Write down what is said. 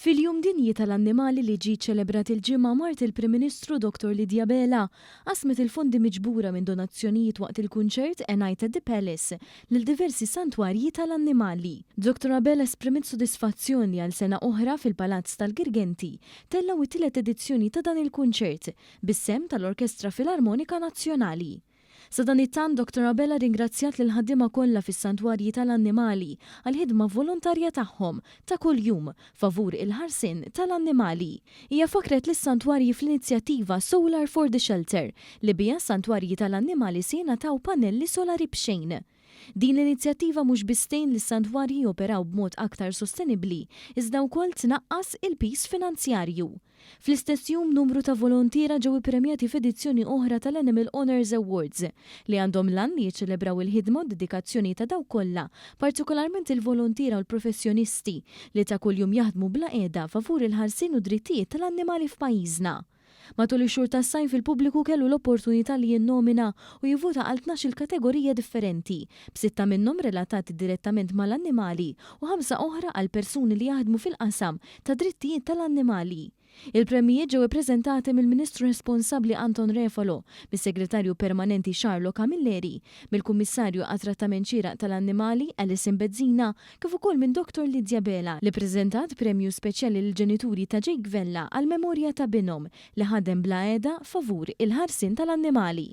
Fil-Jum Dinji tal-Annimali li ġie ċċelebrat il-Ġimgħa, mart il-Prim Ministru Dottor Lydia Abela qasmet il-fondi miġbura minn donazzjonijiet waqt il-kunċert A Night at the Palace lil diversi santwarji tal-annimali. Dottor Abela esprimiet sodisfazzjon li għal sena oħra fil-Palazz tal-Girgenti tellgħu it-tielet edizzjoni ta' dan il-kunċert bis-sehem tal-Orkestra Filarmonika Nazzjonali. Sadanittant, Dottor Abela rringrazzjat lill-ħaddiema kollha fis-santwarji tal-annimali għall-ħidma volontarja tagħhom ta' kuljum favur il-ħarsien tal-annimali. Hija fakkret lis-santwarji fl-inizjattiva Solar for the Shelter li biha s-santwarji tal-annimali se jingħataw pannelli solari b'xejn. Din l-inizjattiva mhux biss tgħin lis-santwarji joperaw b'mod aktar sostenibbli iżda wkoll tnaqqas il-piż finanzjarju. Fl-istess jum numru ta' volontiera ġew ippremjati f'edizzjoni oħra tal-Animal Honours Awards li għandhom l-għan li jiċċelebraw il-ħidma u d-dedikazzjoni ta' dawk kollha, partikolarment il-volontiera u l-professjonisti, li ta' kuljum jaħdmu bla qiegħda favur il-ħarsien u d-drittijiet tal-annimali f'pajjiżna. Matul ix-xhur tas-sajf il-pubbliku kellu l-opportunità li jinnomina u jivvota għal 12-il kategorija differenti, b'sitta minnhom relatati direttament mal-annimali u ħamsa oħra għal persuni li jaħdmu fil-qasam tad-drittijiet tal-annimali. Il-premjijiet ġew ippreżentati mill-Ministru responsabbli Anton Refalo, mis-Segretarju Permanenti Charlo Camilleri, mill-Kummissarju għat-Trattament Xieraq tal-Annimali Alison Bezzina kif ukoll minn Dottor Lydia Bela li ppreżentat premju speċjali lill-ġenituri ta' Jake Vella għall-memorja ta' binhom li ħadem bla heda favur il-ħarsien tal-annimali.